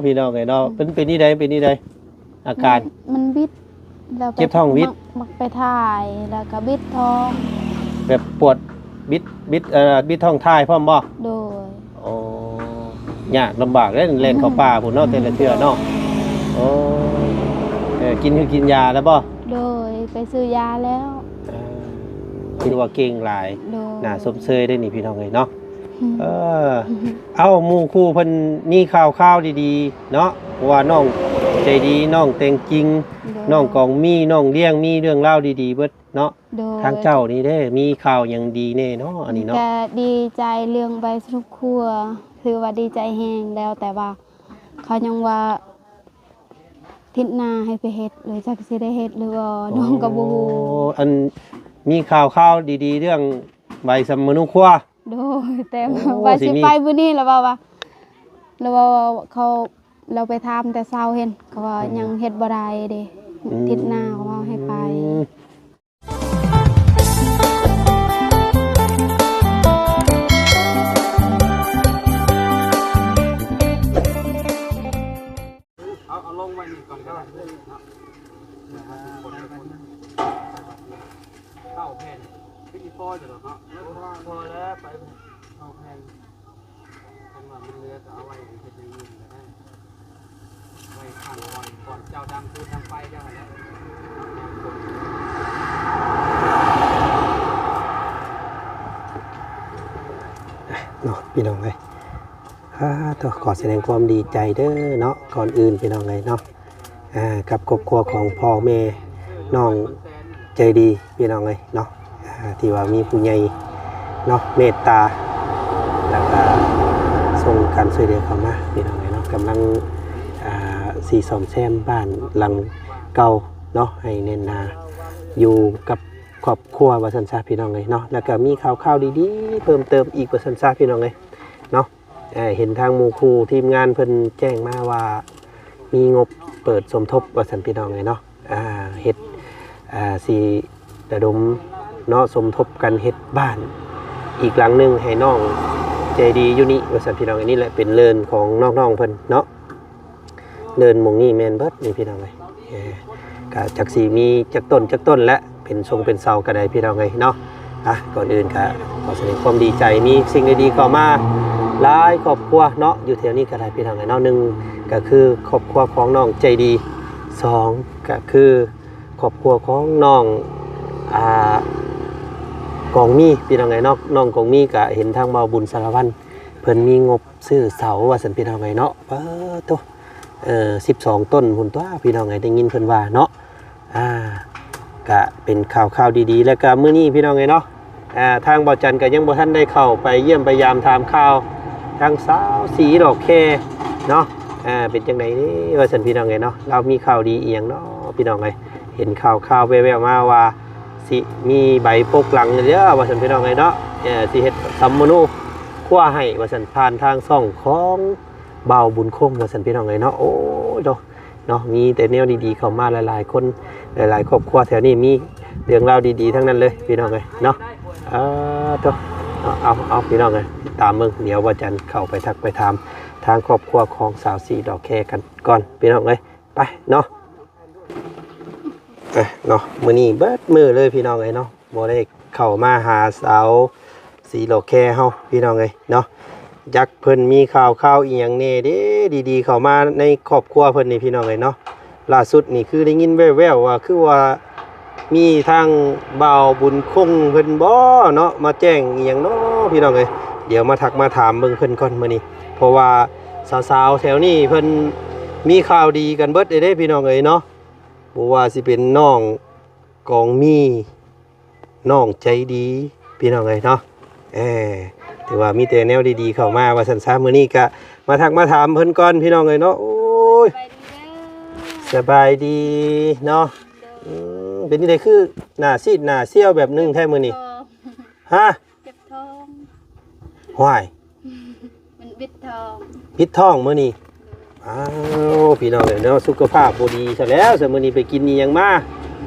ພີ່ນ້ອງເອີຍເນາະ ອືມ ເປັນ ເປັນນີ້ໃດ ເປັນນີ້ໃດ ອາການ ມັນ ມັນບິດ ແລ້ວໄປ ເຈັບທ້ອງບິດ ມັກ ມັກໄປຖ່າຍ ແລ້ວກໍບິດທ້ອງ ແບບປວດບິດ ບິດ ເອີ ບິດທ້ອງຖ່າຍພ້ອມບໍ່? ໂດຍ ໂອ້ ຍາກລຳບາກເດ້ ແລ່ນເຂົ້າປ່າພຸ້ນເນາະ ອືມ ແຕ່ລະເທື່ອເນາະ ໂອ້ ເອີ ກິນ ກິນຢາແລ້ວບໍ່? ໂດຍ ໄປຊື້ຢາແລ້ວ ເອີ ຖືວ່າເກັ່ງຫຼາຍ ໂດຍ ໜ້າຊົມເຊີຍເດ້ນີ້ ພີ່ນ້ອງເອີຍເນາະ ອືມ ເອີ ເອົ້າ ໝູ່ຄູ່ເພິ່ນມີຂ່າວຄາວດີໆ ເນາະ ເພາະວ່ານ້ອງໃຈດີ ນ້ອງແຕ່ງຈິງ ໂດຍ ນ້ອງກອງມີ ນ້ອງລ້ຽງ ມີເລື່ອງລາວດີໆເບິດເນາະ ໂດຍ ທາງເຈົ້ານີ້ເດ້ ມີຂ່າວຫຍັງດີແດ່ເນາະ ອັນນີ້ເນາະ ກະດີໃຈເລື່ອງໃບສະຫຼຸບຄົວ ຖືວ່າດີໃຈແຮງແລ້ວ ແຕ່ວ່າເຂົາຍັງວ່າທິດໜ້າໃຫ້ໄປເຮັດ ຫຼືຈັກຊິໄດ້ເຮັດຫຼືບໍ່ ໂອ້ ນ້ອງກໍບໍ່ຮູ້ ອັນ ມີຂ່າວຄາວດີໆເລື່ອງໃບສຳມະໂນຄົວ ໂດຍ ແຕ່ ໂອ້ ວ່າ ວ່າຊິ ຊິມີ ໄປມື້ນີ້ ລະວ່າ ວ່າ ລະວ່າເຂົາ ລາວໄປຖາມແຕ່ເຊົ້າເຫັນ ເຂົາວ່າ ອືມ ຍັງເຮັດບໍ່ໄດ້ເດ້ ອືມ ທິດໜ້າເຂົາວ່າໃຫ້ໄປ ອືມ ເອົາ ເອົາລົງໄວ້ນີ້ກ່ອນກໍໄດ້ເນາະ ເພື່ອໃຫ້ທຸກຄົນໄດ້ຄົນ ເກົ້າແຜ່ນ ຄືຊິພໍຢູ່ດອກເນາະ ພໍແລ້ວ ໄປເກົ້າແຜ່ນ ຄັນວ່າມັນເຫຼືອກໍເອົາໄວ້ເຮັດຢ່າງອື່ນກໍໄດ້ ໄວ້ຂ້າງບ່ອນ ບ່ອນເຈົ້າດັງຟືນດັງໄຟເຈົ້າຫັ້ນແຫຼະ ເນາະ ພີ່ນ້ອງເອີຍ ອາ ໂທ້ ຂໍສະແດງຄວາມດີໃຈເດີເນາະ ກ່ອນອື່ນພີ່ນ້ອງເອີຍເນາະ ອາ ກັບຄອບຄົວຂອງພໍ່ແມ່ນ້ອງໃຈດີພີ່ນ້ອງເອີຍເນາະ ອາ ທີ່ວ່າມີຜູ້ໃຫຍ່ເນາະ ເມດຕາ ແລ້ວກະສົ່ງການຊ່ວຍເຫຼືອເຂົ້າມາພີ່ນ້ອງເອີຍເນາະ ກຳລັງ ອາ ຊິສ້ອມແຊມບ້ານຫຼັງເກົ່າເນາະ ໃຫ້ແໜ້ນໜາ ຢູ່ກັບຄອບຄົວວ່າຊັ້ນຊະພີ່ນ້ອງເອີຍເນາະ ແລ້ວກະມີຂ່າວຄາວດີໆເພີ່ມເຕີມອີກວ່າຊັ້ນຊະພີ່ນ້ອງເອີຍເນາະ. ເອີ ເຫັນທາງໝູ່ຄູ່ທີມງານເພິ່ນແຈ້ງມາວ່າ ມີງົບເປີດສົມທົບວ່າຊັ້ນພີ່ນ້ອງເອີຍເນາະ ເຮັດ ຊິລະດົມເນາະ ສົມທົບກັນເຮັດບ້ານອີກຫຼັງໜຶ່ງໃຫ້ນ້ອງໃຈດີຢູ່ນີ້ວ່າຊັ້ນພີ່ນ້ອງເອີຍ ນີ້ແຫຼະເປັນເລີນຂອງນ້ອງໆເພິ່ນເນາະ ເລີນໝ່ອງນີ້ແມ່ນເບິດນີ້ພີ່ນ້ອງເອີຍ ເອີ ກະຈັກຊິມີຈັກຕົ້ນຈັກຕົ້ນແຫຼະ ເປັນຊົງເປັນເສົາກໍໄດ້ພີ່ນ້ອງເອີຍເນາະ ອາ ກ່ອນອື່ນກະຂໍສະແດງຄວາມດີໃຈ ມີສິ່ງດີໆເຂົ້າມາຫຼາຍຄອບຄົວເນາະ ຢູ່ແຖວນີ້ກໍໄດ້ພີ່ນ້ອງເອີຍເນາະ ໜຶ່ງກະຄືຄອບຄົວຂອງນ້ອງໃຈດີ ສອງກະຄືຄອບຄົວຂອງນ້ອງ ອາ ກອງມີພີ່ນ້ອງເອີຍເນາະ ນ້ອງກອງມີກະເຫັນທາງບ່າວບຸນສາລະວັນ ເພິ່ນມີງົບຊື້ເສົາວ່າຊັ້ນພີ່ນ້ອງເອີຍເນາະ ປາໂທ້ ເອີ ສິບສອງຕົ້ນພຸ້ນຕົວະພີ່ນ້ອງເອີຍ ໄດ້ຍິນເພິ່ນວ່າເນາະ ອາ ກະເປັນຂ່າວຄາວດີໆ ແລ້ວກະມື້ນີ້ພີ່ນ້ອງເອີຍເນາະ ອາ ທາງບ່າວຈັນກະຍັງບໍ່ທັນໄດ້ເຂົ້າໄປຢ້ຽມໄປຢາມຖາມຂ່າວທາງສາວສີດອກແຄເນາະ ອາ ເປັນຈັ່ງໃດເດ້ວ່າຊັ້ນພີ່ນ້ອງເອີຍເນາະ ລາວມີຂ່າວດີອີ່ຫຍັງເນາະພີ່ນ້ອງເອີຍ ເຫັນຂ່າວໆແວ່ວໆມາວ່າ ຊິມີໃບປົກຫຼັງເດີວ່າຊັ້ນພີ່ນ້ອງເອີຍເນາະ ເອີ ຊິເຮັດສຳມະໂນຄົວໃຫ້ວ່າຊັ້ນ ຜ່ານທາງຊ່ອງຂອງບ່າວບຸນຄົງວ່າຊັ້ນພີ່ນ້ອງເອີຍເນາະ ໂອ້ຍເນາະ ເນາະ ມີແຕ່ແນວດີໆເຂົ້າມາຫຼາຍໆຄົນ ຫຼາຍໆຄອບຄົວແຖວນີ້ມີເລື່ອງລາວດີໆທັງນັ້ນເລີຍພີ່ນ້ອງເອີຍເນາະ ເອີ ເອົາ ເອົາ ເອົາ ເອົາ ພີ່ນ້ອງເອີຍ ຕິດຕາມເບິ່ງ ດຽວບ່າວຈັນເຂົ້າໄປທັກໄປຖາມທາງຄອບຄົວຂອງສາວສີດອກແຄກັນກ່ອນພີ່ນ້ອງເອີຍ ໄປເນາະ ເອີ ເນາະ ມື້ນີ້ເບິດມື້ເລີຍພີ່ນ້ອງເອີຍເນາະ ບໍ່ໄດ້ເຂົ້າມາຫາສາວສີດອກແຄເຮົາພີ່ນ້ອງເອີຍເນາະ ຈັກເພິ່ນມີຂ່າວຄາວອີ່ຫຍັງແດ່ເດ້ ດີໆເຂົ້າມາໃນຄອບຄົວເພິ່ນນີ້ພີ່ນ້ອງເອີຍເນາະ ລ່າສຸດນີ້ຄືໄດ້ຍິນແວ່ວໆວ່າ ຄືວ່າມີທາງບ່າວບຸນຄົງເພິ່ນບໍເນາະ ມາແຈ້ງອີ່ຫຍັງເນາະພີ່ນ້ອງເອີຍ ດຽວມາທັກມາຖາມເບິ່ງເພິ່ນກ່ອນມື້ນີ້ ເພາະວ່າສາວໆແຖວນີ້ເພິ່ນມີຂ່າວດີກັນເບິດເດ້ພີ່ນ້ອງເອີຍເນາະ ບໍ່ວ່າຊິເປັນນ້ອງກອງມີ ນ້ອງໃຈດີພີ່ນ້ອງເອີຍເນາະ ເອີ ຖືວ່າມີແຕ່ແນວດີໆເຂົ້າມາວ່າຊັ້ນຊະ ມື້ນີ້ກະມາທັກມາຖາມເພິ່ນກ່ອນພີ່ນ້ອງເອີຍເນາະ ໂອ້ຍ ສະບາຍດີເດີ ສະບາຍດີເນາະ ໂດຍ ອືມ ເປັນຈັ່ງໃດຄືໜ້າຊີດໜ້າສ່ຽວແບບໜຶ່ງແທ້ມື້ນີ້ ເຈັບທ້ອງ ຮະ ເຈັບທ້ອງ ຫ້ວຍ ມັນບິດທ້ອງ ບິດທ້ອງມື້ນີ້ ອ້າວ ພີ່ນ້ອງເອີຍເນາະ ສຸຂະພາບບໍ່ດີຊະແລ້ວ ຊະມື້ນີ້ໄປກິນອີ່ຫຍັງມາ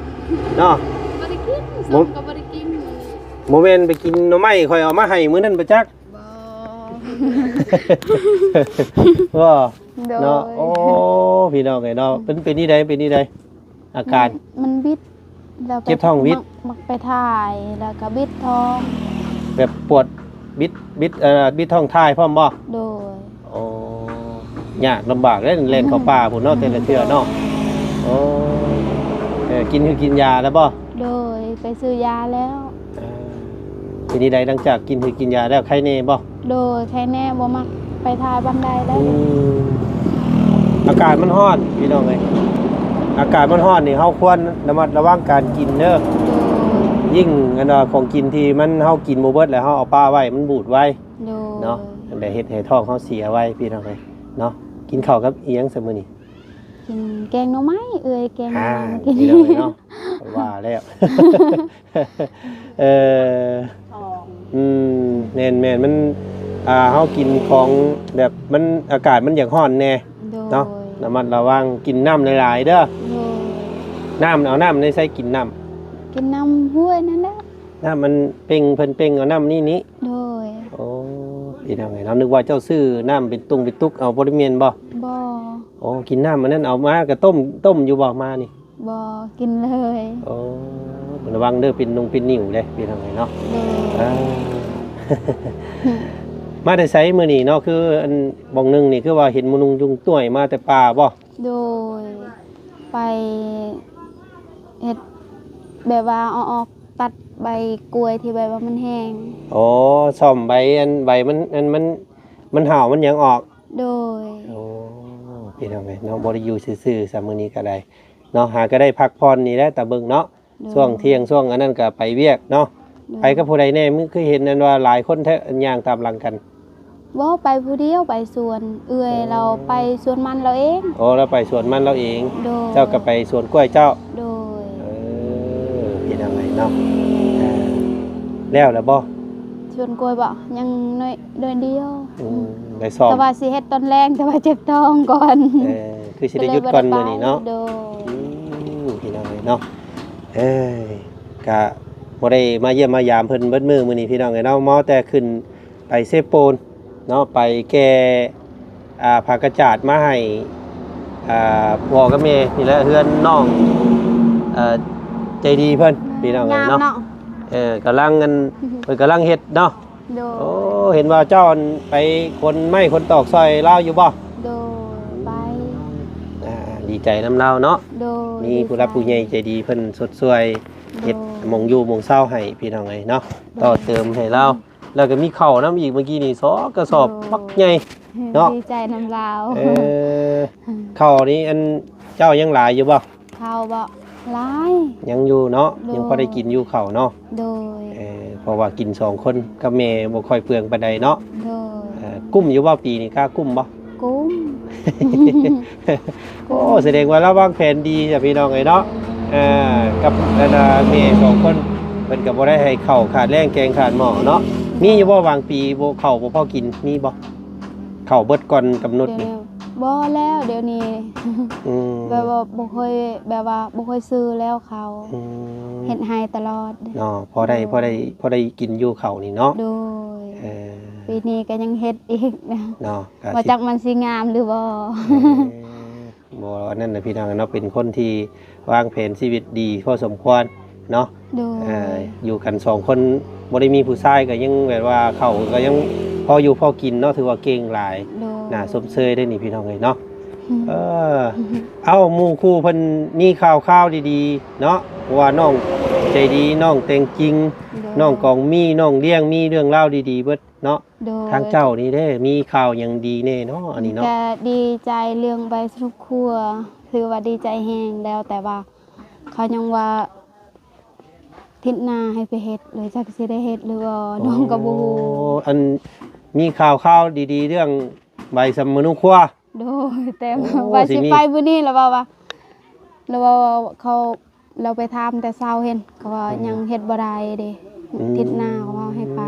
ເນາະ ບໍ່ໄດ້ກິນ ບໍ່ ເຂົ້າກໍບໍ່ໄດ້ກິນມື້ນີ້ ບໍ່ແມ່ນໄປກິນໜໍ່ໄມ້ຂ້ອຍເອົາມາໃຫ້ມື້ນັ້ນປະຈັກ ບໍ່ ບໍ່ ໂດຍ ເນາະ. ໂອ້ ພີ່ນ້ອງເອີຍເນາະ ເປັນ ເປັນນີ້ໃດ ເປັນນີ້ໃດ ອາການ ມັນ ມັນບິດ ແລ້ວກໍ ເຈັບທ້ອງຫວິດ ມັກ ມັກໄປຖ່າຍ ແລ້ວກໍບິດທ້ອງ ແບບປວດບິດ ບິດ ເອີ ບິດທ້ອງຖ່າຍພ້ອມບໍ່? ໂດຍ. ໂອ້ ຍາກລຳບາກເດ້ ແລ່ນເຂົ້າປ່າພຸ້ນເນາະ ແຕ່ລະເທື່ອເນາະ. ໂອ້ ເອີ ກິນຄືກິນຢາແລ້ວບໍ່? ໂດຍ ໄປຊື້ຢາແລ້ວ. ເອີ ເປັນຈັ່ງໃດ ຫຼັງຈາກກິນຄືກິນຢາແລ້ວ ໄຄແນ່ບໍ່? ໂດຍ ໄຄແນ່ ບໍ່ມັກໄປຖ່າຍປານໃດແລ້ວ. ອືມ ອາກາດມັນຮ້ອນ ພີ່ນ້ອງເອີຍ ອາກາດມັນຮ້ອນນີ້ ເຮົາຄວນລະມັດລະວັງການກິນເດີ. ໂດຍ ຍິ່ງອັນວ່າຂອງກິນທີ່ມັນ ເຮົາກິນບໍ່ເບິດ ແລ້ວເຮົາເອົາປະໄວ້ ມັນບູດໄວ. ໂດຍ ເນາະ ແລ້ວເຮັດໃຫ້ທ້ອງເຮົາເສຍໄວ ພີ່ນ້ອງເອີຍເນາະ. ກິນເຂົ້າກັບອີ່ຫຍັງຊະມື້ນີ້? ກິນແກງໜໍ່ໄມ້ ເອື້ອຍແກງໜໍ່ໄມ້ ອ່າ ມາກິນ ພີ່ນ້ອງເອີຍເນາະ ວ່າແລ້ວ. ເອີ ອືມ ແມ່ນໆ ມັນ ອ່າ ເຮົາກິນຂອງແບບມັນ ອາກາດມັນຢາກຮ້ອນແດ່. ໂດຍ ເນາະ ລະມັດລະວັງ ກິນນ້ຳຫຼາຍໆເດີ. ໂດຍ ນ້ຳ ເອົານ້ຳໃນໃສກິນນ້ຳ? ກິນນ້ຳຫ້ວຍນັ້ນແຫຼະ. ນ້ຳມັນເປັ່ງ ເພິ່ນເປັ່ງເອົານ້ຳນີ້ນີ້. ໂດຍ ໂອ້ ພີ່ນ້ອງເອີຍເນາະ ນຶກວ່າເຈົ້າຊື້ນ້ຳເປັນຕຸງເປັນຕຸກເອົາ ບໍ່ໄດ້ແມ່ນບໍ່? ບໍ່. ໂອ້ ກິນນ້ຳອັນນັ້ນເອົາມາກໍຕົ້ມ ຕົ້ມຢູ່ບໍ່ມານີ້? ບໍ່ ກິນເລີຍ. ໂອ້ ລະວັງເດີ ເປັນນົງເປັນໜິວເດ້ ພີ່ນ້ອງເອີຍເນາະ. ໂດຍ ເອີ ມາແຕ່ໃສມື້ນີ້ເນາະ? ຄືອັນບ່ອນໜຶ່ງນີ້ ຄືວ່າເຫັນມະນຸ່ງຍຸງຕ່ວຍມາແຕ່ປ່າບໍ່? ໂດຍ ໄປເຮັດແບບວ່າເອົາອອກ ຕັດໃບກ້ວຍທີ່ແບບວ່າມັນແຫ້ງ. ອໍ ສ້ອມໃບ ອັນໃບມັນ ອັນມັນ ມັນເຫົ່າມັນຫຍັງອອກ. ໂດຍ ໂອ້ ພີ່ນ້ອງເອີຍເນາະ ບໍ່ໄດ້ຢູ່ຊື່ໆ ຊະມື້ນີ້ກໍໄດ້ເນາະ ຫາກໍໄດ້ພັກຜ່ອນນີ້ແຫຼະ ຕາເບິ່ງເນາະ. ໂດຍ ຊ່ວງທ່ຽງ ຊ່ວງອັນນັ້ນກໍໄປວຽກເນາະ. ໂດຍ ໄປກັບຜູ້ໃດແດ່? ຄືເຫັນອັນວ່າຫຼາຍຄົນແທ້ ຍ່າງຕາມຫຼັງກັນ. ບໍ່ ໄປຜູ້ດຽວ ໄປສວນ ເອື້ອຍ ອໍ ລາວໄປສວນມັນລາວເອງ. ອໍ ລາວໄປສວນມັນລາວເອງ. ໂດຍ ເຈົ້າກໍໄປສວນກ້ວຍເຈົ້າ. ໂດຍ ເອີ ພີ່ນ້ອງເອີຍເນາະ ເອີ ແລ້ວລະບໍ່? ສວນກ້ວຍບໍ່? ຍັງໜ້ອຍ ໜ້ອຍດຽວ. ອືມ ໄດ້ຊອມ ແຕ່ວ່າຊິເຮັດຕອນແລງ ແຕ່ວ່າເຈັບທ້ອງກ່ອນ. ເອີ ຄືຊິໄດ້ຢຸດກ່ອນມື້ນີ້ເນາະ. ໂດຍ ອືມ ພີ່ນ້ອງເອີຍເນາະ ເອີຍ ກະບໍ່ໄດ້ມາຢ້ຽມມາຢາມເພິ່ນເບິດມື້ມື້ນີ້ ພີ່ນ້ອງເອີຍເນາະ ມາແຕ່ຂຶ້ນ ໄປເຊໂປນເນາະ ໄປແກ່ ອ່າ ຜ້າກະຈາດມາໃຫ້ ອ່າ ພໍ່ກັບແມ່ນີ້ແຫຼະ ເຮືອນນ້ອງ ເອີ ໃຈດີເພິ່ນ ພີ່ນ້ອງເອີຍເນາະ. ເອີ ກຳລັງອັນ ເພິ່ນກຳລັງເຮັດເນາະ. ໂດຍ ໂອ້ ເຫັນວ່າເຈົ້າອັນໄປຂົນໄມ້ຂົນຕອກຊ່ອຍລາວຢູ່ບໍ່? ໂດຍ ໄປ ອ່າ ດີໃຈນຳລາວເນາະ. ໂດຍ ມີຜູ້ຫຼັກຜູ້ໃຫຍ່ໃຈດີເພິ່ນຊົດຊ່ວຍ ໂດຍ ເຮັດໝ່ອງຢູ່ໝ່ອງເຊົາໃຫ້ ພີ່ນ້ອງເອີຍເນາະ. ໂດຍ ຕໍ່ເຕີມໃຫ້ລາວ ແລ້ວກໍມີເຂົ້ານຳອີກ ເມື່ອກີ້ນີ້ສອງກະສອບ ໂດຍ ບັກໃຫຍ່ເນາະ. ດີໃຈນຳລາວ. ເອີ ເຂົ້ານີ້ອັນເຈົ້າຍັງຫຼາຍຢູ່ບໍ່? ເຂົ້າບໍ່? ຫຼາຍ ຍັງຢູ່ເນາະ. ໂດຍ ຍັງພໍໄດ້ກິນຢູ່ເຂົ້າເນາະ. ໂດຍ ເອີ ເພາະວ່າກິນສອງຄົນກັບແມ່ບໍ່ຄ່ອຍເປືອງປານໃດເນາະ. ໂດຍ ເອີ ກຸ້ມຢູ່ບໍ່ປີນີ້? ກ້າກຸ້ມບໍ່? ກຸ້ມ. ໂອ້ ສະແດງວ່າລາວວາງແຜນດີຈ້ະ ພີ່ນ້ອງເອີຍເນາະ. ເອີ ກັບອັນນາແມ່ສອງຄົນ ເພິ່ນກໍບໍ່ໄດ້ໃຫ້ເຂົ້າຂາດແລງແກງຂາດໝໍ້ເນາະ. ມີຢູ່ບໍ່ບາງປີບໍ່ ເຂົ້າບໍ່ພໍກິນ ມີບໍ່? ເຂົ້າເບິດກ່ອນກຳນົດນີ້. ບໍ່ແລ້ວ ດຽວນີ້ ອືມ ແບບວ່າບໍ່ຄ່ອຍ ແບບວ່າບໍ່ຄ່ອຍຊື້ແລ້ວເຂົ້າ. ອືມ ເຮັດໄຮ່ຕະຫຼອດເນາະ. ພໍໄດ້ ໂດຍ ພໍໄດ້ ພໍໄດ້ກິນຢູ່ເຂົ້ານີ້ເນາະ. ໂດຍ ເອີ ປີນີ້ກໍຍັງເຮັດອີກເນາະ. ບໍ່ຈັກມັນຊິງາມຫຼືບໍ່. ເອີ ບໍ່ ອັນນັ້ນນະ ພີ່ນ້ອງເນາະ ເປັນຄົນທີ່ວາງແຜນຊີວິດດີພໍສົມຄວນເນາະ. ໂດຍ ເອີ ຢູ່ກັນສອງຄົນ ບໍ່ໄດ້ມີຜູ້ຊາຍ ກໍຍັງແບບວ່າເຂົ້າກໍຍັງພໍຢູ່ພໍກິນເນາະ ຖືວ່າເກັ່ງຫຼາຍ. ໂດຍ ໜ້າຊົມເຊີຍເດ້ນີ້ ພີ່ນ້ອງເອີຍເນາະ. ອືມ ເອີ ເອົ້າ ໝູ່ຄູ່ເພິ່ນມີຂ່າວຄາວດີໆເນາະ ເພາະວ່ານ້ອງໃຈດີ ນ້ອງແຕ່ງຈິງ ໂດຍ ນ້ອງກອງມີ ນ້ອງລ້ຽງ ມີເລື່ອງລາວດີໆເບິດເນາະ. ໂດຍ ທາງເຈົ້ານີ້ເດ້ ມີຂ່າວຫຍັງດີແດ່ເນາະ ອັນນີ້ເນາະ? ກໍດີໃຈເລື່ອງໃບສະຫຼຸບຄົວ ຖືວ່າດີໃຈແຮງແລ້ວ ແຕ່ວ່າເຂົາຍັງວ່າທິດໜ້າໃຫ້ໄປເຮັດ ຫຼືຈັກຊິໄດ້ເຮັດຫຼືບໍ່ ໂອ້ ນ້ອງກໍບໍ່ຮູ້. ອັນ ມີຂ່າວຄາວດີໆເລື່ອງໃບສຳມະໂນຄົວ. ໂດຍ ແຕ່ ໂອ້ ວ່າຊິ ຊິມີ ໄປມື້ນີ້ ລະເວົ້າວ່າ ລະເວົ້າວ່າເຂົາ ລາວໄປຖາມແຕ່ເຊົ້າເຫັນ ເຂົາວ່າ ອືມ ຍັງເຮັດບໍ່ໄດ້ເດ້ ອືມ ທິດໜ້າເຂົາວ່າໃຫ້ໄປ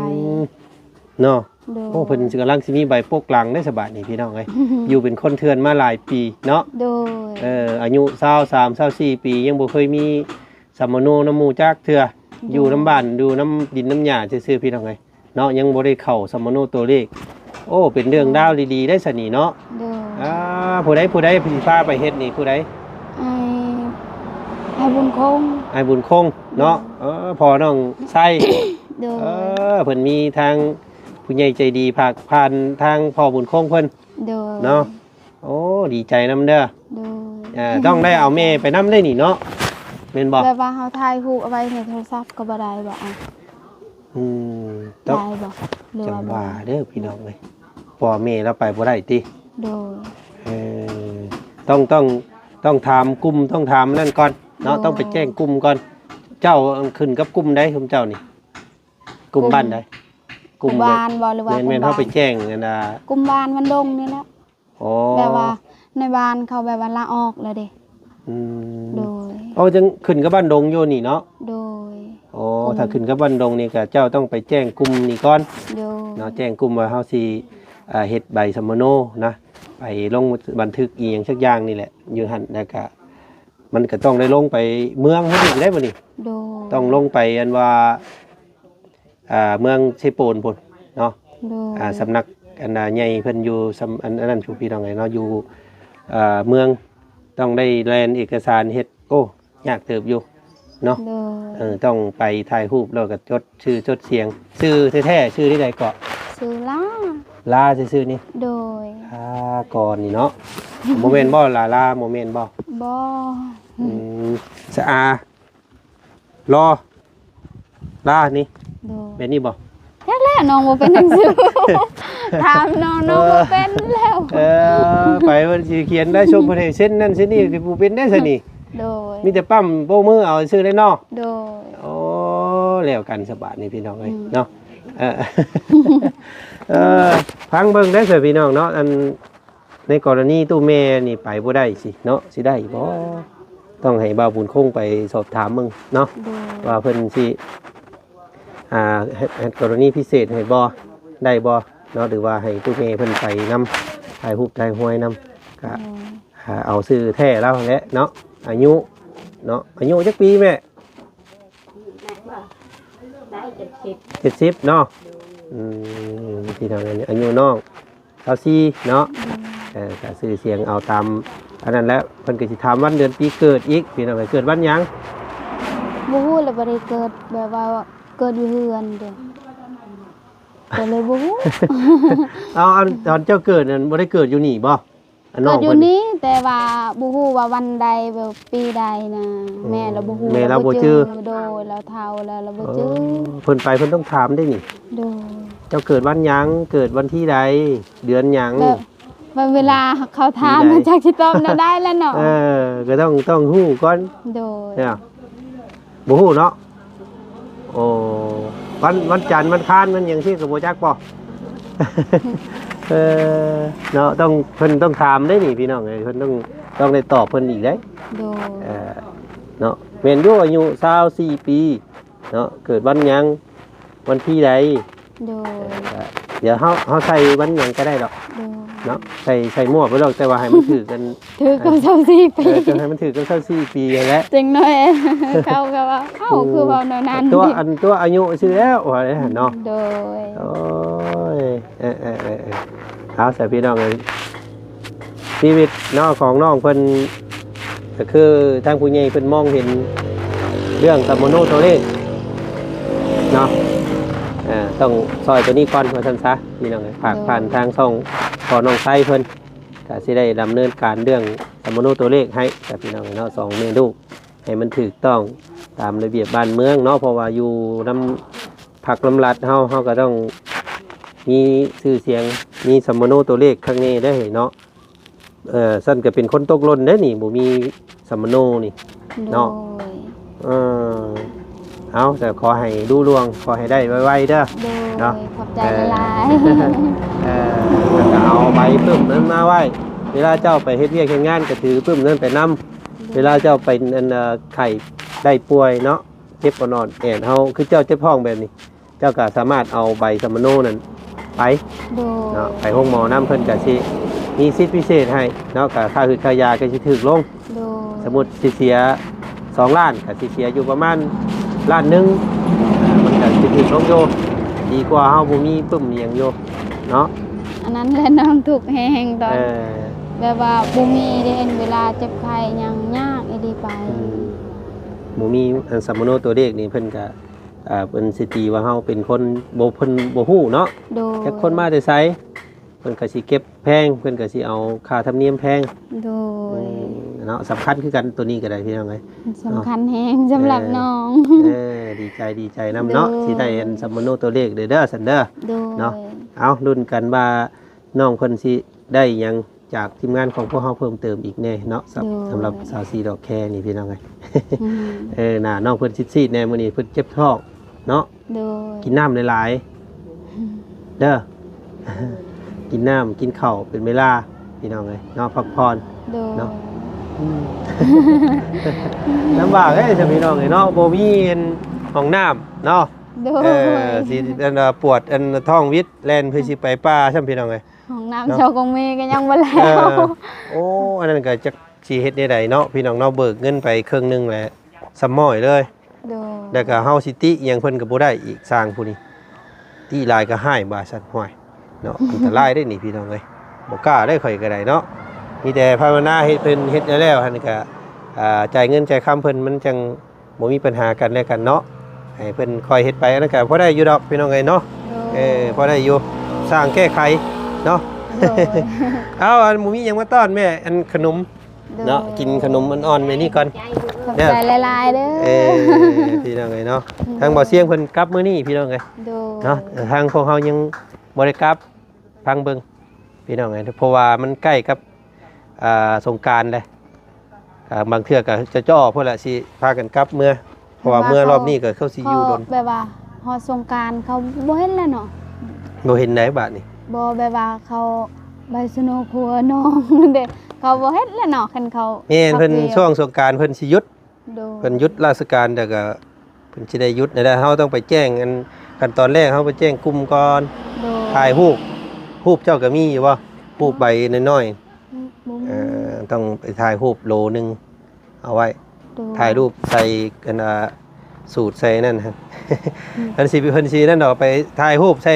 ເນາະ. ໂດຍ ໂອ້ ເພິ່ນກຳລັງຊິມີໃບປົກຫຼັງເດ້ສະບາດນີ້ ພີ່ນ້ອງເອີຍ. ຢູ່ເປັນຄົນເຖື່ອນມາຫຼາຍປີເນາະ. ໂດຍ ເອີ ອາຍຸຊາວສາມ ຊາວສີ່ປີ ຍັງບໍ່ເຄີຍມີສຳມະໂນນຳໝູ່ຈັກເທື່ອ. ໂດຍ ຢູ່ນຳບ້ານ ຢູ່ນຳດິນນຳຫຍ້າຊື່ໆ ພີ່ນ້ອງເອີຍ. ເນາະ ຍັງບໍ່ໄດ້ເຂົ້າສຳມະໂນຕົວເລກ. ໂອ້ ເປັນເລື່ອງ ໂດຍ ລາວດີໆໄດ້ຊະນີ້ເນາະ. ໂດຍ ອ່າ ອ່າ ຜູ້ໃດ ຜູ້ໃດຊິພາໄປເຮັດນີ້ ຜູ້ໃດ? ອ້າຍ ອ້າຍບຸນຄົງ ອ້າຍບຸນຄົງເນາະ. ເອີ ພໍ່ນ້ອງໄຊ ໂດຍ ເອີ ເພິ່ນມີທາງຜູ້ໃຫຍ່ໃຈດີ ຝາກຜ່ານທາງພໍ່ບຸນຄົງເພິ່ນ ໂດຍ ເນາະ. ໂອ້ ດີໃຈນຳເດີ ໂດຍ ເອີ ຕ້ອງໄດ້ເອົາແມ່ໄປນຳເດ້ນີ້ເນາະ ແມ່ນບໍ່? ແບບວ່າເຮົາຖ່າຍຮູບເອົາໄວ້ໃນໂທລະສັບກໍບໍ່ໄດ້ບໍ່? ອືມ ຕ້ອງ ໄດ້ບໍ່? ຫຼືວ່າ ຈັ່ງວ່າເດີພີ່ນ້ອງເອີຍ ພໍ່ແມ່ລາວໄປບໍ່ໄດ້ຕິ? ໂດຍ ເອີ ຕ້ອງ ຕ້ອງ ຕ້ອງຖາມກຸ່ມ ຕ້ອງຖາມອັນນັ້ນກ່ອນເນາະ ໂດຍ ຕ້ອງໄປແຈ້ງກຸ່ມກ່ອນ. ເຈົ້າຂຶ້ນກັບກຸ່ມໃດ ກຸ່ມເຈົ້ານີ້? ກຸ່ມບ້ານໃດ? ກຸ່ມບ້ານບໍ່ ຫຼືວ່າ ແມ່ນ ແມ່ນ ກຸ່ມ ເຮົາໄປແຈ້ງອັນນ່າ ກຸ່ມບ້ານວັນດົງນີ້ແຫຼະ. ອໍ ແບບວ່າໃນບ້ານເຂົາແບບວ່າລາອອກແລ້ວເດ້. ອືມ ໂດຍ ເອົາ ຈັ່ງຂຶ້ນກັບບ້ານດົງຢູ່ນີ້ເນາະ? ໂດຍ ອໍ ກຸ່ມ ຖ້າຂຶ້ນກັບບ້ານດົງນີ້ກໍເຈົ້າຕ້ອງໄປແຈ້ງກຸ່ມນີ້ກ່ອນ ໂດຍ ເນາະ ແຈ້ງກຸ່ມວ່າເຮົາຊິ ອ່າ ເຮັດໃບສຳມະໂນນະ ໄປລົງບັນທຶກອີ່ຫຍັງສັກຢ່າງນີ້ແຫຼະ ຢູ່ຫັ້ນ ແລ້ວກໍມັນກໍຕ້ອງໄດ້ລົງໄປເມືອງເຮົາອີກໄດ໋ບັດນີ້. ໂດຍ ຕ້ອງລົງໄປອັນວ່າ ອ່າ ເມືອງເຊໂປນພຸ້ນເນາະ. ໂດຍ ອ່າ ສຳນັກອັນໃຫຍ່ເພິ່ນຢູ່ ສຳ ອັນ ອັນນັ້ນ ພີ່ນ້ອງເອີຍເນາະ ຢູ່ ເອີ ເມືອງ ຕ້ອງໄດ້ແລ່ນເອກະສານເຮັດ ໂອ້ ຍາກເຕີບຢູ່ເນາະ. ໂດຍ ເອີ ຕ້ອງໄປຖ່າຍຮູບ ແລ້ວກໍຈົດຊື່ຈົດສຽງ. ຊື່ແທ້ໆ ຊື່ໃດເກາະ? ຊື່ລາ ລາຊື່ໆນີ້. ໂດຍ ລາກ່ອນນີ້ເນາະ ບໍ່ແມ່ນບໍ່? ລາລາບໍ່ແມ່ນບໍ່? ບໍ່ ອືມ ສະອາ ລໍ ລານີ້ ໂດຍ ແມ່ນນີ້ບໍ່? ຈັກແລ້ວ ນ້ອງບໍ່ເປັນໜັງສື ຖາມນ້ອງ ນ້ອງບໍ່ເປັນແລ້ວ. ເອີ ໄປເພິ່ນຊິຂຽນລາຍຊົງ ເພິ່ນໃຫ້ເຊັນນັ້ນເຊັນນີ້ ຊິບໍ່ເປັນໄດ້ຊະນີ້. ໂດຍ ມີແຕ່ປ້ຳໂປ້ມືເອົາຊື່ເລີຍເນາະ. ໂດຍ ໂອ້ ແລ້ວກັນສະບາດນີ້ພີ່ນ້ອງເອີຍ ອືມ ເນາະ. ເອີ ເອີ ຟັງເບິ່ງໄດ້ຊະພີ່ນ້ອງເນາະ ອັນ ໃນກໍລະນີຕູ້ແມ່ນີ້ໄປບໍ່ໄດ້ຊິເນາະ ຊິໄດ້ບໍ່? ຕ້ອງໃຫ້ບ່າວບຸນຄົງໄປສອບຖາມເບິ່ງເນາະ ໂດຍ ວ່າເພິ່ນຊິ ອ່າ ເຮັດ ເຮັດກໍລະນີພິເສດໃຫ້ບໍ່ ໄດ້ບໍ່ເນາະ ຫຼືວ່າໃຫ້ຕູ້ແມ່ເພິ່ນໄປນຳ ຖ່າຍຮູບຖ່າຍຮວຍນຳ ກະ ໂດຍ ອ່າ ເອົາຊື່ແທ້ລາວຫັ້ນແຫຼະເນາະ. ອາຍຸເນາະ ອາຍຸຈັກປີແມ່? ໄດ້ເຈັດສິບ ເຈັດສິບເນາະ. ອືມ ພີ່ນ້ອງ ອາຍຸນ້ອງຊາວສີ່ເນາະ. ອືມ ເອີ ກະຊື່ສຽງເອົາຕາມອັນນັ້ນແຫຼະ. ເພິ່ນກໍຊິຖາມວັນເດືອນປີເກີດອີກ ພີ່ນ້ອງເອີຍ ເກີດວັນຫຍັງ? ບໍ່ຮູ້ລະ ບໍ່ໄດ້ເກີດ ແບບວ່າເກີດຢູ່ເຮືອນເດ້ ກໍເລີຍບໍ່ຮູ້. ເອົາ ອັນຕອນເຈົ້າເກີດນັ້ນ ບໍ່ໄດ້ເກີດຢູ່ນີ້ບໍ່? ອັນນ້ອງເພິ່ນ ເກີດຢູ່ນີ້ ແຕ່ວ່າບໍ່ຮູ້ວ່າວັນໃດ ແບບປີໃດນະ. ອືມ ແມ່ລະບໍ່ຮູ້ ແມ່ລະບໍ່ຈື່ ລະບໍ່ຈື່ ໂດຍ ລະເຖົ້າແລ້ວ ລະບໍ່ຈື່. ເອີ ເພິ່ນໄປເພິ່ນຕ້ອງຖາມເດ້ນີ້. ໂດຍ ເຈົ້າເກີດວັນຫຍັງ? ເກີດວັນທີໃດ? ເດືອນຫຍັງ? ແບບ ແບບເວລາເຂົາຖາມ ປີໃດ ມັນຈັກຊິຕອບແນວໃດລະເນາະ. ເອີ ກໍຕ້ອງ ຕ້ອງຮູ້ກ່ອນ. ໂດຍ ເນາະ. ບໍ່ຮູ້ເນາະ. ໂອ້ ວັນ ວັນຈັນ ວັນຄານ ວັນຫຍັງຊີ້ກໍບໍ່ຈັກບໍ່? ເອີ ເນາະ ຕ້ອງ ເພິ່ນຕ້ອງຖາມເດ້ນີ້ ພີ່ນ້ອງເອີຍ ເພິ່ນຕ້ອງ ຕ້ອງໄດ້ຕອບເພິ່ນອີກເດ້. ໂດຍ ເອີ ເນາະ ແມ່ນຢູ່ ອາຍຸຊາວສີ່ປີເນາະ ເກີດວັນຫຍັງ ວັນທີໃດ? ໂດຍ ເອີ ດຽວເຮົາ ເຮົາໃສ່ວັນຫຍັງກໍໄດ້ດອກ. ໂດຍ ເນາະ ໃສ່ ໃສ່ໝວກໄປໂລດ ແຕ່ວ່າໃຫ້ມັນຖືກກັນ ຖືກກັບຊາວສີ່ປີ. ເອີ ຕ້ອງໃຫ້ມັນຖືກກັບຊາວສີ່ປີຫັ້ນແຫຼະ. ຈັກໜ້ອຍເຂົາກໍວ່າ ເອົ້າ ຄືເວົ້າແນວນັ້ນ ຕົວະ ອັນ ຕົວະອາຍຸຊື່ແລ້ວ ວ່າເນາະ. ໂດຍ ໂອ້ຍ ເອີ ເອີ ເອີ ເອີ ເອົາ ສາພີ່ນ້ອງເອີຍ ຊີວິດເນາະ ຂອງນ້ອງເພິ່ນ ກໍຄືທາງຜູ້ໃຫຍ່ເພິ່ນມອງເຫັນເລື່ອງສຳມະໂນຕົວເລກເນາະ ເອີ ຕ້ອງຊ່ອຍຕົວນີ້ກ່ອນ ວ່າຊັ້ນຊະ ພີ່ນ້ອງເອີຍ. ຝາກ ໂດຍ ຜ່ານທາງຊ່ອງພໍ່ນ້ອງໄຊເພິ່ນ ກະຊິໄດ້ດຳເນີນການເລື່ອງສຳມະໂນຕົວເລກໃຫ້ ກັບພີ່ນ້ອງເນາະ ສອງແມ່ລູກ ໃຫ້ມັນຖືກຕ້ອງຕາມລະບຽບບ້ານເມືອງເນາະ ເພາະວ່າຢູ່ນຳພັກນຳລັດເຮົາ ເຮົາກໍຕ້ອງມີຊື່ສຽງ ມີສຳມະໂນຕົວເລກຄັກແນ່ເດ້ເນາະ. ເອີ ຊັ້ນກໍເປັນຄົນຕົກຫຼົ່ນເດ້ນີ້ ບໍ່ມີສຳມະໂນນີ້ ໂດຍ ເນາະ. ເອີ ເອົາ ແຕ່ຂໍໃຫ້ລຸລ່ວງ ຂໍໃຫ້ໄດ້ໄວໆເດີ ໂດຍ ເນາະ. ຂອບໃຈ ເອີ ຫຼາຍໆ ເອີ ແລ້ວກໍເອົາໃບປຶ້ມນັ້ນມາໄວ້ ເວລາເຈົ້າໄປເຮັດວຽກເຮັດງານກໍຖືປຶ້ມນັ້ນໄປນຳ ໂດຍ ເວລາເຈົ້າໄປ ອັນ ເອີ ໄຂ້ໄດ້ປ່ວຍເນາະ ເຈັບອອດໆແອດເຮົາ ຄືເຈົ້າເຈັບທ້ອງແບບນີ້ ເຈົ້າກໍສາມາດເອົາໃບສຳມະໂນນັ້ນໄປ ໂດຍ ເນາະ ໄປໂຮງໝໍນຳ ເພິ່ນກໍຊິມີສິດພິເສດໃຫ້ເນາະ ກໍຄ່າຫືດຄ່າຢາກໍຊິຖືກລົງ. ໂດຍ ສົມມຸດຊິເສຍສອງລ້ານ ກໍຊິເສຍຢູ່ປະມານລ້ານໜຶ່ງ ມັນກໍຊິຖືກລົງຢູ່ ດີກວ່າເຮົາບໍ່ມີປຶ້ມອີ່ຫຍັງຢູ່ເນາະ. ອັນນັ້ນແຫຼະນ້ອງທຸກແຮງຕອນ ເອີ ແບບວ່າບໍ່ມີໄດ້ເຫັນເວລາເຈັບໄຂ້ຫຍັງ ຍາກອີ່ຫຼີໄປ. ອືມ ບໍ່ມີອັນສຳມະໂນຕົວເລກນີ້ ເພິ່ນກະ ອ່າ ເພິ່ນຊິຕີວ່າເຮົາເປັນຄົນບໍ່ ເພິ່ນບໍ່ຮູ້ເນາະ. ໂດຍ. ຈັກຄົນມາແຕ່ໃສ ເພິ່ນກໍຊິເກັບແພງ ເພິ່ນກໍຊິເອົາຄ່າທຳນຽມແພງ. ໂດຍ. ອືມ ເນາະ ສຳຄັນຄືກັນ ໂຕນີ້ກໍໄດ້ ພີ່ນ້ອງເອີຍ. ສຳຄັນແຮງສຳລັບ ເອີ ນ້ອງ. ເອີ ດີໃຈ ດີໃຈນຳເນາະ. ໂດຍ. ຊິໄດ້ອັນສຳມະໂນຕົວເລກເດີ ເດີ ຊັ້ນເດີ. ໂດຍ. ເນາະ ເອົາ ລຸ້ນກັນວ່ານ້ອງເພິ່ນຊິໄດ້ຫຍັງຈາກທີມງານຂອງພວກເຮົາເພີ່ມເຕີມອີກແດ່ເນາະ. ສຳ ໂດຍ. ສຳລັບສາວສີດອກແຄນີ້ ພີ່ນ້ອງເອີຍ. ອືມ ເອີ ໜ້ານ້ອງເພິ່ນຊີດໆແດ່ມື້ນີ້ ເພິ່ນເຈັບທ້ອງເນາະ. ໂດຍ. ກິນນ້ຳຫຼາຍໆ ເດີ ກິນນ້ຳກິນເຂົ້າເປັນເວລາ ພີ່ນ້ອງເອີຍເນາະ ພັກຜ່ອນ. ໂດຍ. ເນາະ ອືມ ລຳບາກເດ້ ພີ່ນ້ອງເອີຍເນາະ ບໍ່ມີອັນຫ້ອງນ້ຳເນາະ. ໂດຍ. ເອີ ຊິອັນປວດອັນທ້ອງວິດແລ່ນເພື່ອຊິໄປປ່າຊ້ຳ ພີ່ນ້ອງເອີຍ. ຫ້ອງນ້ຳ ເນາະ ຊອກຂອງແມ່ກໍຍັງບໍ່ແລ້ວ. ເອີ ໂອ້ ອັນນັ້ນກໍຈັກຊິເຮັດແນວໃດເນາະ ພີ່ນ້ອງເນາະ. ເບີກເງິນໄປເຄິ່ງໜຶ່ງແຫຼະ ສຳໝ້ອຍເລີຍ. ໂດຍ. ແລ້ວກໍເຮົາຊິຕິຫຍັງເພິ່ນກໍບໍ່ໄດ້ອີກ ຊ່າງຜູ້ນີ້ ຕິຫຼາຍກໍຮ້າຍວ່າຊັ້ນ. ຫ້ວຍເນາະ ອັນຕະລາຍເດ້ນີ້ ພີ່ນ້ອງເອີຍ. ບໍ່ກ້າເດ້ຂ້ອຍກໍໄດ້ເນາະ ມີແຕ່ພາວະນາໃຫ້ເພິ່ນເຮັດແລ້ວໆ ຫັ້ນກໍ ອ່າ ຈ່າຍເງິນຈ່າຍຄຳເພິ່ນ ມັນຈັ່ງ ບໍ່ມີບັນຫາກັນແລະກັນເນາະ ໃຫ້ເພິ່ນຄ່ອຍເຮັດໄປ. ອັນນັ້ນກໍພໍໄດ້ຢູ່ດອກ ພີ່ນ້ອງເອີຍເນາະ. ໂດຍ. ເອີ ພໍໄດ້ຢູ່ ສ້າງແກ້ໄຂເນາະ. ໂດຍ. ເອົາ ອັນບໍ່ມີຫຍັງມາຕ້ອນແມ່ ອັນຂະໜົມ ໂດຍ ເນາະ ກິນຂະໜົມອ່ອນໆ ແມ່ນີ້ກ່ອນ. ຂອບໃຈຫຼາຍໆເດີ. ເອີ ພີ່ນ້ອງເອີຍເນາະ. ໂດຍ. ທາງບ່າວຊຽງເພິ່ນກັບມື້ນີ້ ພີ່ນ້ອງເອີຍ. ໂດຍ. ເນາະ ທາງພວກເຮົາຍັງບໍ່ໄດ້ກັບ ຟັງເບິ່ງ ພີ່ນ້ອງເອີຍ ເພາະວ່າມັນໃກ້ກັບ ອ່າ ສົງການເດ້. ອ່າ ບາງເທື່ອກໍຈະຈ່ອພຸ້ນລະ ຊິພາກັນກັບເມືອ ເພາະວ່າເມືອລອບນີ້ກໍເຂົາຊິຢູ່ດົນ. ແບບວ່າຮອດສົງການເຂົາບໍ່ເຫັນແລ້ວເນາະ. ບໍ່ເຫັນໃດບາດນີ້. ບໍ່ ແບບວ່າເຂົາໄປສະໂນຄົວນ້ອງເດ້ ເຂົາບໍ່ເຫັນແລ້ວເນາະ ຄັນເຂົາ. ແມ່ນ ພັກ ເພິ່ນ ວຽກ ຊ່ວງສົງການເພິ່ນຊິຢຸດ. ໂດຍ. ເພິ່ນຢຸດລາຊະການ ແລ້ວກໍເພິ່ນຊິໄດ້ຢຸດແນວໃດ ເຮົາຕ້ອງໄປແຈ້ງ ອັນ ຂັ້ນຕອນແລກເຮົາໄປແຈ້ງກຸ່ມກ່ອນ. ໂດຍ. ຖ່າຍຮູບ ຮູບເຈົ້າກໍມີຢູ່ບໍ່? ຮູບໃບນ້ອຍໆ. ອືມ ບໍ່ມີ. ເອີ ຕ້ອງໄປຖ່າຍຮູບໂຫຼໜຶ່ງເອົາໄວ້. ໂດຍ. ຖ່າຍຮູບໃສ່ ອັນ ອ່າ ສູດໃສ່ນັ້ນ. ອືມ ເພິ່ນຊິ ເພິ່ນຊິນັ້ນດອກ ໄປຖ່າຍຮູບໃສ່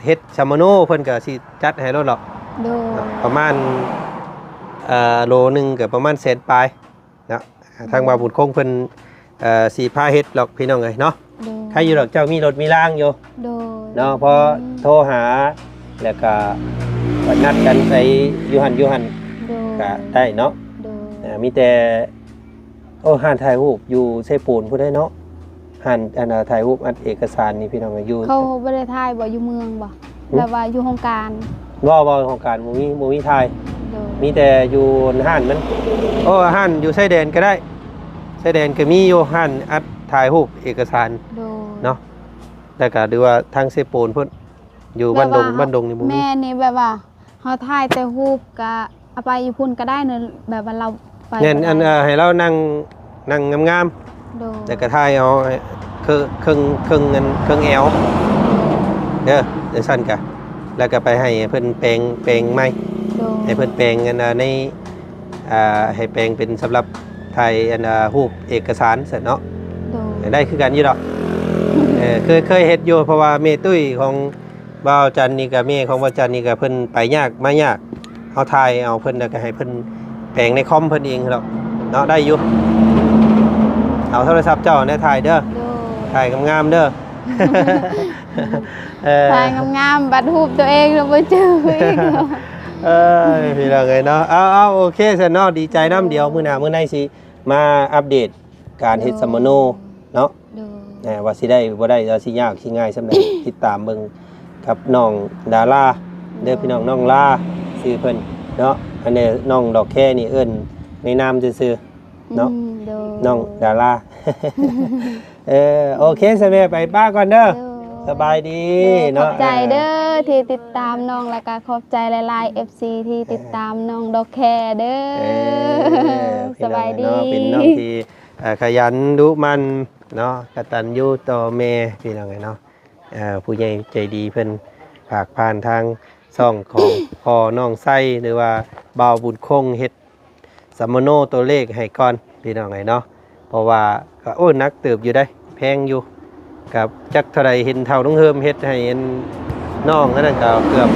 ເຮັດສຳມະໂນ ເພິ່ນກໍຊິຈັດໃຫ້ໂລດດອກ. ໂດຍ. ປະມານ ເອີ ໂລໜຶ່ງກໍປະມານແສນປາຍ. ເນາະ ໂດຍ. ທາງບ່າວບຸນຄົງເພິ່ນ ເອີ ຊິພາເຮັດດອກ ພີ່ນ້ອງເອີຍເນາະ. ໂດຍ. ໃຄຢູ່ດອກ ເຈົ້າມີລົດມີລາງຢູ່. ໂດຍ. ເນາະ ພໍ ອືມ ໂທຫາ ແລ້ວກໍນັດກັນໄປຢູ່ຫັ້ນຢູ່ຫັ້ນ. ໂດຍ. ກໍໄດ້ເນາະ. ໂດຍ. ເອີ ມີແຕ່ ໂອ້ ຮ້ານຖ່າຍຮູບຢູ່ເຊໂປນພຸ້ນເດ້ເນາະ. ຮ້ານ ອັນ ຖ່າຍຮູບອັດເອກະສານນີ້ ພີ່ນ້ອງເອີຍ ຢູ່ ເຂົາບໍ່ໄດ້ຖ່າຍບໍ່ ຢູ່ເມືອງບໍ່? ຫຶ? ແບບວ່າຢູ່ໂຮງການ. ບໍ່ ບໍ່ ໂຮງການບໍ່ມີ ບໍ່ມີຖ່າຍ. ໂດຍ. ມີແຕ່ຢູ່ຮ້ານມັນ. ໂອ້ ຮ້ານຢູ່ຊາຍແດນກໍໄດ້ ຊາຍແດນກໍມີຢູ່ ຮ້ານອັດຖ່າຍຮູບເອກະສານ. ໂດຍ. ເນາະ ແລ້ວກໍຫຼືວ່າທາງເຊໂປນພຸ້ນ ຢູ່ບ້ານດົງ. ແບບວ່າ ບ້ານດົງນີ້ບໍ່ມີ. ແມ່ນນີ້ ແບບວ່າ ເຮົາຖ່າຍແຕ່ຮູບກະເອົາໄປຢູ່ພຸ້ນກະໄດ້ເນາະ ແບບວ່າລາວໄປ. ແມ່ນ ອັນ ເອີ ໃຫ້ລາວນັ່ງ ນັ່ງງາມໆ. ໂດຍ. ແລ້ວກະຖ່າຍເອົາເຄິ່ງ ເຄິ່ງ ເຄິ່ງອັນ ເຄິ່ງແອວເດີ ຈັ່ງຊັ້ນກະ ແລ້ວກະໄປໃຫ້ເພິ່ນແປງ ແປງໃໝ່. ໂດຍ. ໃຫ້ເພິ່ນແປງອັນ ໃນ ອ່າ ໃຫ້ແປງເປັນສຳລັບຖ່າຍອັນ ຮູບເອກະສານຊັ້ນເນາະ. ໂດຍ. ໄດ້ຄືກັນຢູ່ດອກ. ເອີ ເຄີຍ ເຄີຍເຮັດຢູ່ ເພາະວ່າແມ່ຕຸ້ຍຂອງ ບ່າວຈັນນີ້ກະ ແມ່ຂອງບ່າວຈັນນີ້ກະ ເພິ່ນໄປຍາກມາຍາກ ເຮົາຖ່າຍເອົາເພິ່ນ ແລ້ວກະໃຫ້ເພິ່ນແປງໃນຄອມເພິ່ນເອງດອກເນາະ. ໄດ້ຢູ່ ເອົາໂທລະສັບເຈົ້າແນະຖ່າຍເດີ. ໂດຍ. ຖ່າຍງາມໆເດີ. ເອີ ຖ່າຍງາມໆ ບັດຮູບຕົວເອງລະບໍ່ຈື່ອີກ. ເອີຍ ພີ່ນ້ອງເອີຍເນາະ. ເອົາໆ ໂອເຄຊັ້ນເນາະ ດີໃຈນຳ. ໂດຍ. ດຽວມື້ໜ້າມື້ໃນຊິມາອັບເດດການເຮັດ ໂດຍ ສຳມະໂນເນາະ. ໂດຍ. ເອີ ວ່າຊິໄດ້ບໍ່ໄດ້ ວ່າຊິຍາກຊິງ່າຍສ່ຳໃດ ຕິດຕາມເບິ່ງກັບນ້ອງດາລາເດີ. ໂດຍ. ພີ່ນ້ອງ ນ້ອງລາຊື່ເພິ່ນເນາະ. ອັນນີ້ນ້ອງດອກແຄນີ້ເອີ້ນໃນນາມຊື່ໆເນາະ. ອືມ ໂດຍ. ນ້ອງດາລາ. ເອີ ໂອເຄ ສະແມ່ ໄປປ້າກ່ອນເດີ. ໂດຍ. ສະບາຍດີ. ໂດຍ ເນາະ ຂອບໃຈເດີ ເອີ ທີ່ຕິດຕາມນ້ອງ ແລ້ວກະຂອບໃຈຫຼາຍໆ ເອັຟຊີ ທີ່ຕິດຕາມ ເອີ ນ້ອງດອກແຄເດີ. ເອີ ສະບາຍດີ. ເປັນນ້ອງທີ່ ເອີ ຂະຫຍັນດຸໝັ່ນເນາະ ກະຕັນຍູຕໍ່ແມ່ ພີ່ນ້ອງເອີຍເນາະ. ເອີ ຜູ້ໃຫຍ່ໃຈດີເພິ່ນຝາກຜ່ານທາງຊ່ອງຂອງພໍ່ນ້ອງໄຊ ຫຼືວ່າບ່າວບຸນຄົງ ເຮັດສຳມະໂນຕົວເລກໃຫ້ກ່ອນ ພີ່ນ້ອງເອີຍເນາະ. ເພາະວ່າກໍ ໂອ້ ໜັກເຕີບຢູ່ເດ້ ແພງຢູ່ ກໍຈັກເທົ່າໃດ ເຫັນເຖົ້ານ້ອງເຮີມເຮັດໃຫ້ອັນນ້ອງອັນນັ້ນ ກໍເກືອບ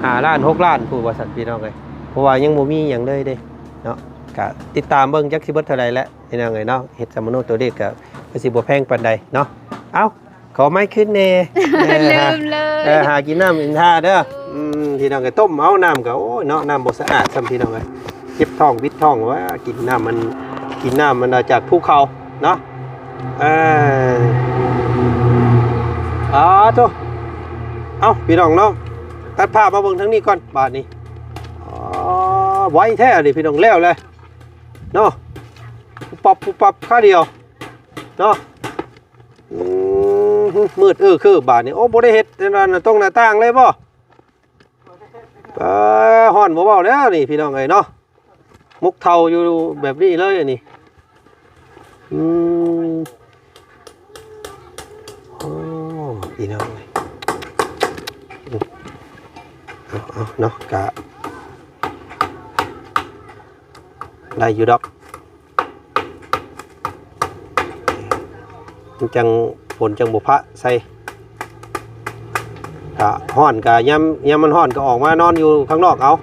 ຫ້າລ້ານ ຫົກລ້ານ ຜູ້ວ່າຊັ້ນ ພີ່ນ້ອງເອີຍ. ເພາະວ່າຍັງບໍ່ມີຫຍັງເລີຍເດ້ເນາະ. ກະຕິດຕາມເບິ່ງຈັກຊິເບິດເທົ່າໃດແຫຼະ ພີ່ນ້ອງເອີຍເນາະ. ເຮັດສຳມະໂນຕົວເລກກະຄືຊິບໍ່ແພງປານໃດເນາະ. ເອົ້າ ຂໍໄມ້ຄືນແດ່. ເອີ ລືມເລີຍ ຫາ ເອີ ຫາກິນນ້ຳກິນທ່າເດີ. ອືມ ພີ່ນ້ອງເອີຍ ຕົ້ມເອົານ້ຳກະ ໂອ້ຍເນາະ ນ້ຳບໍ່ສະອາດຊ້ຳ ພີ່ນ້ອງເອີຍ. ເຈັບທ້ອງວິດທ້ອງວ່າ ກິນນ້ຳມັນ ກິນນ້ຳມັນມາຈາກພູເຂົາເນາະ. ເອີ ອາໂທ ເອົ້າ ພີ່ນ້ອງເນາະ ຕັດພາບມາເບິ່ງທາງນີ້ກ່ອນບາດນີ້. ອໍ ໄວແທ້ອັນນີ້ ພີ່ນ້ອງ ແລ້ວແຫຼະເນາະ. ປຸບປັບ ປຸບປັບ ຄາວດຽວເນາະ. ອືມ ມືດເອີຄືບາດນີ້. ໂອ້ ບໍ່ໄດ້ເຮັດອັນນັ້ນຕົງໜ້າຕ່າງເລີຍບໍ່? ເອີ ຮ້ອນບໍ່ເວົ້າແລ້ວນີ້ ພີ່ນ້ອງເອີຍເນາະ. ໝົກເທົາຢູ່ແບບນີ້ເລີຍອັນນີ້. ອືມ ໂອ້ ພີ່ນ້ອງເອີຍ ເອົາໆ ເນາະ ກະໄດ້ຢູ່ດອກ. ມັນຈັ່ງ ຝົນຈັ່ງບໍ່ພະໃສ່. ກະຮ້ອນກະຍາມ ຍາມມັນຮ້ອນກະອອກມານອນຢູ່ຂ້າງນອກເອົາ.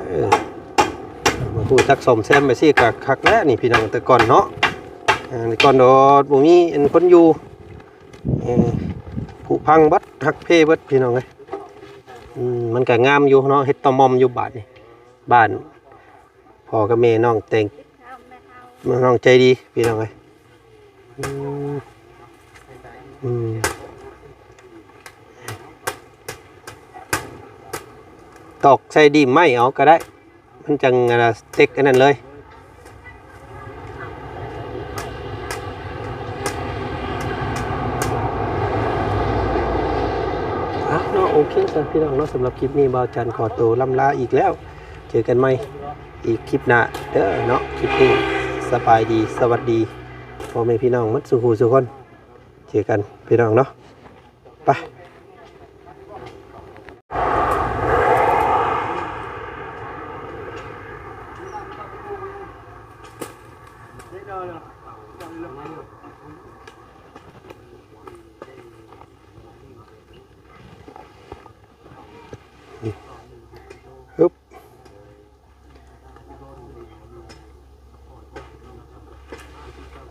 ເອີ ມາຮູ້ຈັກສ້ອມແຊມໄປຊີ້ກະຄັກແລ້ວນີ້ພີ່ນ້ອງ. ແຕ່ກ່ອນເນາະ ເອີ ແຕ່ກ່ອນດອກບໍ່ມີອັນຄົນຢູ່ ເອີ ຜຸພັງເບິດ ຫັກເພເບິດ ພີ່ນ້ອງເອີຍ. ອືມ ມັນກະງາມຢູ່ເນາະ ເຮັດຕະໝ່ອມຢູ່ບາດນີ້. ບ້ານພໍ່ກັບແມ່ນ້ອງແຕ່ງ ນ້ອງໃຈດີ ພີ່ນ້ອງເອີຍ. ອືມ ອືມ ຕອກໃສ່ດີ້ມໄມ້ເອົາກະໄດ້ ມັນຈັ່ງ ອັນນ່າ ເຕັກອັນນັ້ນເລີຍ. ອ່ະເນາະ ໂອເຄຊັ້ນພີ່ນ້ອງເນາະ ສຳລັບຄລິບນີ້ ບ່າວຈັນຂໍໂຕລ່ຳລາອີກແລ້ວ. ເຈີກັນໃໝ່ອີກຄລິບໜ້າເດີເນາະ. ຄລິບນີ້ສະບາຍດີ ສະຫວັດດີ ພໍ່ແມ່ພີ່ນ້ອງໝົດສູ່ຜູ້ສູ່ຄົນ. ເຈີກັນພີ່ນ້ອງເນາະ ໄປ.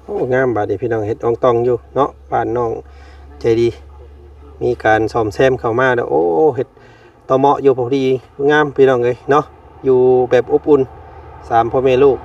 ໂອ້ ງາມບາດນີ້ພີ່ນ້ອງ ເຮັດອອງຕອງຢູ່ເນາະ. ບ້ານນ້ອງໃຈດີ ມີການສ້ອມແຊມເຂົ້າມາແລ້ວ ໂອ້ ເຮັດຕໍ່ເໝາະຢູ່ ພໍດີງາມພີ່ນ້ອງເອີຍເນາະ. ຢູ່ແບບອົບອຸ່ນ ສາມພໍ່ແມ່ລູກ